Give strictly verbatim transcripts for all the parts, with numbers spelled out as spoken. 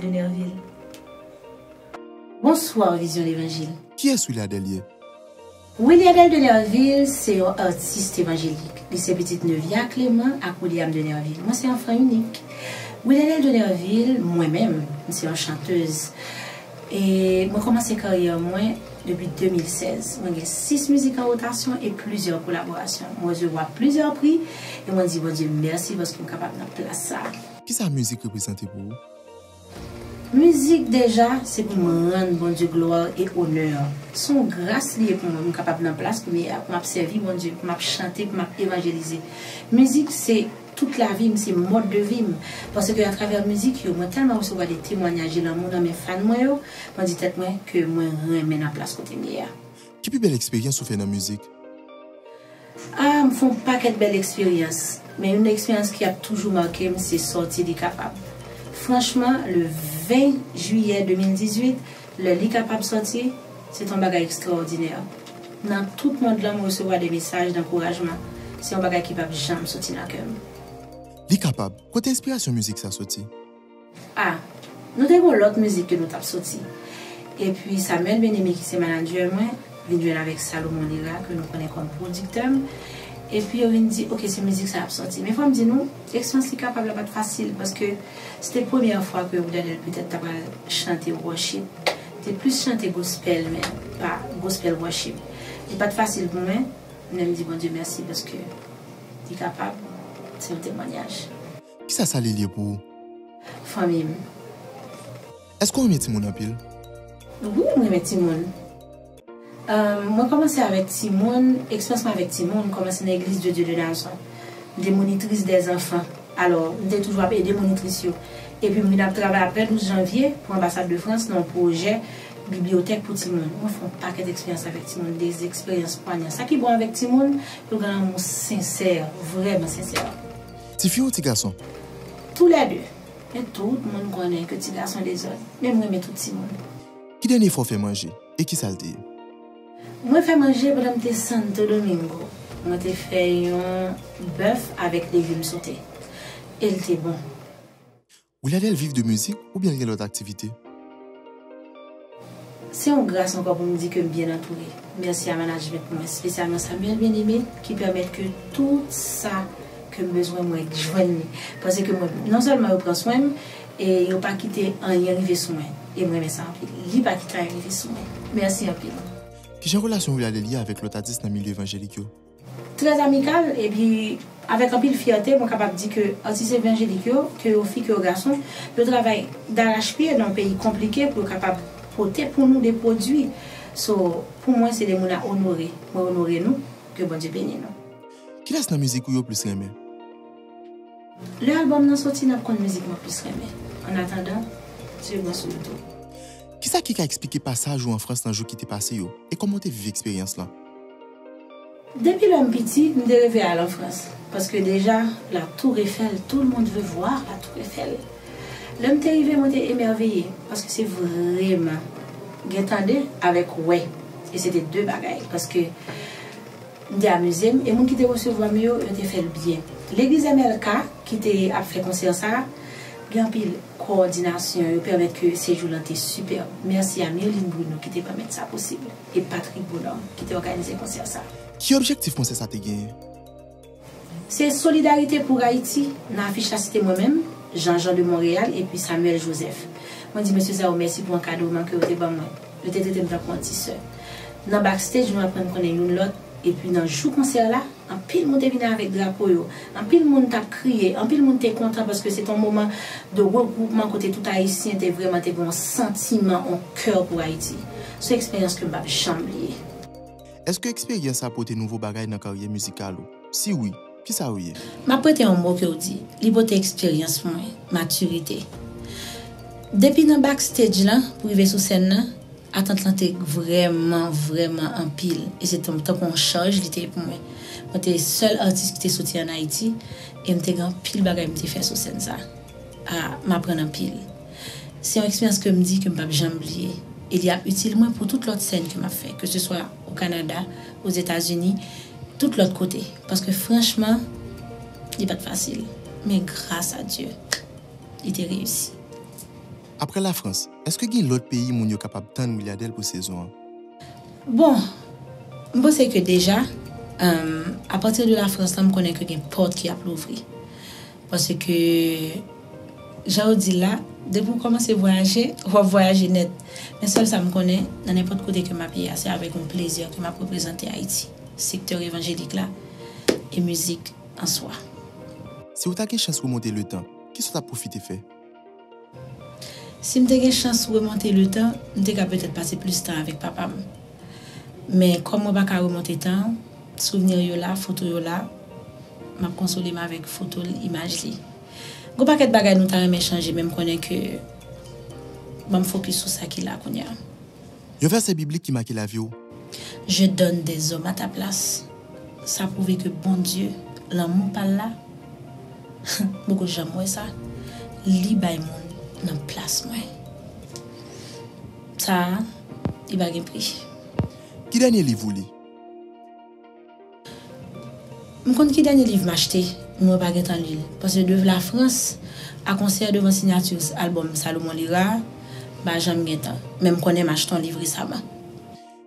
de Nerville. Bonswa, Vizyon Levanjil. Kiyès Williadelle ye? Williadelle de Nerville se yon atis evanjelik. Li se pitit Nevia Clément ak William de Nerville. Mwen se anfan inik. Williadelle de Nerville, mwen menm, m se yon chantèz. E mwen kòmanse karyè mwen depi de mil sèz. Mwen gen sis mizik an wotasyon e plizyè kolaborasyon. Mwen resevwa plizyè pri e mwen di Bondye mèsi paske m kapab nan plas sa a. Kisa mizik reprezante pou ou? Mizik deja, se pou m rann Bondye glwa e onè. Se yon gras li ye pou mwen, pou m kapab nan plas kounye a, pou m ap sèvi Bondye, pou m ap chante, pou m ap evanjelize. Mizik se tout lavi m, se mòd de vi m. Paske atravè mizik yo, mwen tèlman resevwa de temwanyaj e lanmou nan men fan mwen yo, mwen di tèt mwen ke mwen renmen nan plas kote m ye a. Ki pi bèl eksperyans ou fè nan mizik? Ah, m fè yon pakèt bèl eksperyans, men youn nan eksperyans ki ap toujou make m, se sòti Li Kapab. Franchman, le ven jiyè de mil dizuit, lè Li Kapab sòti, se te yon bagay ekstraòdinè. Nan tout mond lan, m resevwa de mesaj dankourajman. Se yon bagay ki p ap janm soti nan kè m. Li Kapab, kote enspirasyon mizik sa soti? Ah, nou te gen yon lòt mizik ke nou t ap soti. Epi Samuel Bien-Aimé, ki se manadjè mwen, vin jwenn avèk Salomon Lira, ke nou konnen kòm pwodiktè m. Epi yo vin di, "Ok, se mizik sa ap sòti." Men fò m di nou, eksperyans Li Kapab la pa t fasil, paske se te premyè fwa ke Williadelle petèt ta pral chante worship. Te plis chante gospel, men pa gospel worship. Li pa t fasil pou mwen, men m di Bondye mèsi, paske Li Kapab, se yon temwanyaj. Kisa sa li ye pou ou? Fanmi m. Èske w renmen timoun anpil? Wi, m renmen timoun. Euh, mwen kòmanse avèk timoun, eksperyans mwen avèk timoun kòmanse nan Église de Dieu de Nazon. M te monitris dèzanfan. Alò, m te toujou ap ede monitris yo. Epi m vin ap travay apre douz janvye pou Anbasad de Frans nan yon pwojè bibliyotèk pou timoun. Mwen fè yon pakèt eksperyans avèk timoun, de eksperyans pwanyan. Sa ki bon avèk timoun, yo gen lanmou sensè, vrèman sensè. Tifi ou ti gason? Toulède. Men tout moun konnen ke ti gason dezòd. Men m renmen tout timoun. Ki dènye fwa w fè manje? E kisa l te ye? Mwen fè manje pandan m te Santo Domingo. Mwen te fè yon bèf avèk legim sote. E l te bon. Williadelle viv de mizik oubyen l gen lòt aktivite? Se yon gras ankò pou m di ke m byen antoure. Mèsi a management mwen, espesyalman Samuel Bien-Aimé, ki pèmèt ke tout sa ke m bezwen, mwen jwenn li. Paske mwen, non sèlman yo pran swen m, e yo pa kite anyen rive sou mwen. E m renmen sa anpil. Li pa kite anyen rive sou mwen. Mèsi anpil. Kijan relasyon Williadelle ye avèk lòt atis nan milye evanjelik yo? Trè amikal, epi avèk anpil fyète, mwen kapab di ke atis evanjelik yo, ke yo fi, ke yo gason, yo travay darachpye nan yon peyi konplike pou yo kapab pote pou nou de pwodui. So, pou mwen, se de moun a onore. Mwen onore nou, ke Bondye beni nou. Kilès nan mizik ou yo plis renmen? Lè albòm nan soti, n ap konn mizik mwen plis renmen. An atandan, suiv mwen sou YouTube. Kisa ki ka eksplike pasaj ou an Frans nan jou ki te pase yo, e kòman w te viv eksperyans lan? Depi lè m piti, m te reve al an Frans, paske deja, la Tour Eiffel, tout le monde veut voir la Tour Eiffel. Lè m te rive, mwen te emèveye, paske se vrèman gen tande avèk wè. E se te de bagay, paske m te amize m, e moun ki te resevwa m yo, yo te fè l byen. Legliz M L K, ki te ap fè konsè sa a, gen anpil kowòdinasyon, yo pèmèt ke sejou lan te sipèb. Mèsi a Mirline Bruno ki te pèmèt sa posib, e Patrick Bonhomme ki te òganize konsè sa a. Ki objektif konsè sa te genyen? Se Solidarité pour Haïti, nan afich la se te mwen menm, Jean Jean de Montréal, epi Samuel Joseph. Mwen di mesye sa yo mèsi pou ankadreman ke yo te ban mwen. Yo te trete m tankou yon ti sè. Nan backstage, nou aprann konnen youn lòt, epi nan jou konsè la, anpil moun te vini avèk drapo yo, anpil moun t ap kriye, anpil moun te kontan paske se te yon moman de regwoupman kote tout Ayisyen te vrèman te gen yon santiman, yon kè pou Ayiti. Se yon eksperyans ke m p ap janm bliye. Èske eksperyans sa pote nouvo bagay nan karyè mizikal ou? Si wi, kisa yo ye? M ap prete yon mo ke w di, li pote eksperyans pou mwen, matirite. Depi nan backstage lan pou rive sou sèn nan, atant lan te vrèman, vrèman anpil. E se tankou yon chaj li te ye pou mwen. Mwen te sèl atis ki te soti ann Ayiti, e m te gen anpil bagay m te fè sou sèn sa. Ah, m aprann anpil. Se yon eksperyans ke m di ke m p ap janm bliye. E li ap itil mwen pou tout lòt sèn ke m ap fè, ke se swa o Kanada, Ozetazini, tout lòt kote. Paske franchman, li pa t fasil. Men gras a Dye, li te reyisi. Apre Lafrans, èske gen lòt peyi moun yo kapab tann Williadelle pou sezon an? Bon, m panse ke deja, um, apati de Lafrans la, m konnen ke gen pòt ki ap louvri. Paske, jan yo di la, depi w kòmanse vwayaje, w ap vwayaje nèt. Men sèl sa m konnen, nan nenpòt kote ke m ap ye a, se avèk yon plezi ke m ap reprezante Ayiti, sektè evanjelik la, e mizik an swa. Si w ta gen chans remonte letan, kisa w t ap pwofite fè? Si m te gen chans remonte letan, m te ka petèt pase plis tan avèk papa m. Men kòm mwen pa ka remonte tan, souvni yo la, foto yo la, m ap konsole m avèk foto l, imaj li. Gon pakèt bagay nou ta renmen chanje, men m konnen ke ban m fokis sou sa ki la kounye a. Yon vèsè biblik ki make lavi w? Je donne des hommes à ta place. Sa pwouve ke Bondye, lanmou pa l la, m poko janm wè sa, li bay moun nan plas mwen. Sa a, li pa gen pri. Ki dènye liv ou li? M konn ki dènye liv m achte, mwen pa gentan li l. Paske de Lafrans a konsè devan siyati albòm Salomon Lira, m pa janm gentan. Men m konnen m achte yon liv resaman.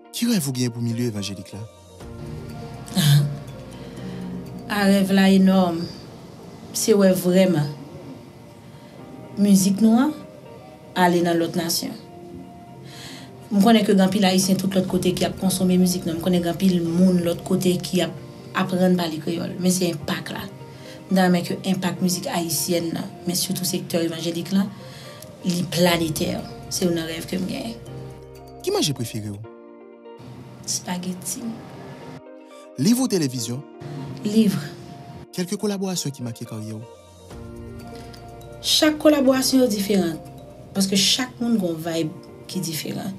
Ki rèv ou gen pou milye evanjelik la? A, rèv la enòm. Se wè vrèman mizik nou an ale nan lòt nasyon. M konnen ke gen anpil Ayisyen tout lòt kote ki ap konsome mizik nou. M konnen gen anpil moun lòt kote ki ap aprann pale kreyòl. Men se enpak la. M ta renmen ke enpak mizik ayisyèn nan, men sitou sektè evanjelik lan, li planetè. Se youn nan rèv ke m genyen. Ki manje prefere w? Spaghetti. Liv ou televizyon? Liv. Kèlke kolaborasyon ki make karyè w? Chak kolaborasyon yo diferan. Paske chak moun gon vibe ki diferan.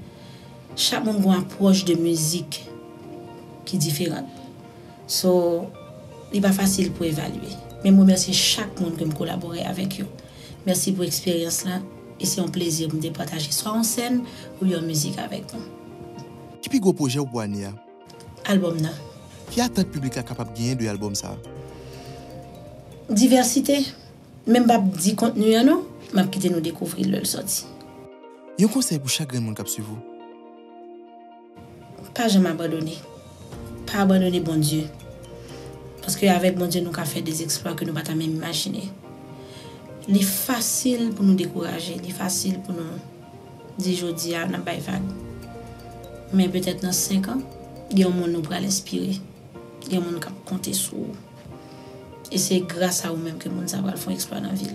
Chak moun gon apwòch de mizik ki diferan. So, li pa fasil pou evalye. Men m remèsye chak moun ke m kolabore avèk yo. Mèsi pou eksperyans lan. E se yon plezi pou m te pataje swa yon sèn oubyen yon mizik avèk nou. Ki pi gwo pwojè w pou ane a? Albòm nan. Ki atant piblik la kapab genyen de albòm sa a? Divèsite. Men m p ap di kontni an non, m ap kite nou dekouvri l lè l sòti. Yon konsèy pou chak grenn moun k ap swiv ou? Pa janm abandone. Pa abandone Bondye. Paske avèk Bondye nou ka fè de eksplwa ke nou pa ta menm imajine. Li fasil pou nou dekouraje, li fasil pou nou di jodi a n ap bay vag. Men petèt nan senk an, gen yon moun nou pral enspire. Gen moun k ap konte sou ou. E se gras a ou menm ke moun sa pral fè yon eksplwa nan vi l.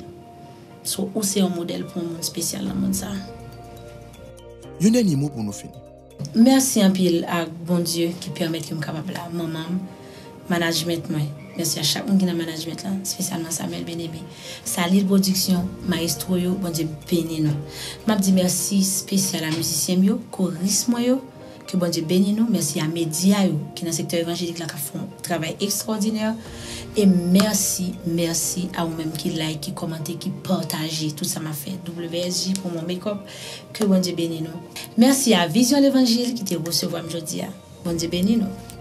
So, ou se yon modèl pou yon moun espesyal nan mond sa. Yon dènye mo pou nou fini. Mèsi anpil ak Bondye ki pèmèt ke m kapab la, manman m, management mwen. Mèsi a chak moun ki nan management lan, espesyalman Samuel Bien-Aimé. Salil Production, mayestwo yo, Bondye beni nou. M ap di mèsi espesyal a mizisyen m yo, koris mwen yo, ke Bondye beni nou. Mèsi a medya yo ki nan sektè evanjelik la k ap fè yon travay ekstraòdinè. E mèsi, mèsi a ou menm ki like, ki kòmante, ki pataje tout sa m ap fè. W S J Promo Makeup, ke Bondye beni nou. Mèsi a Vizyon Levanjil ki te resevwa m jodi a. Bondye beni nou.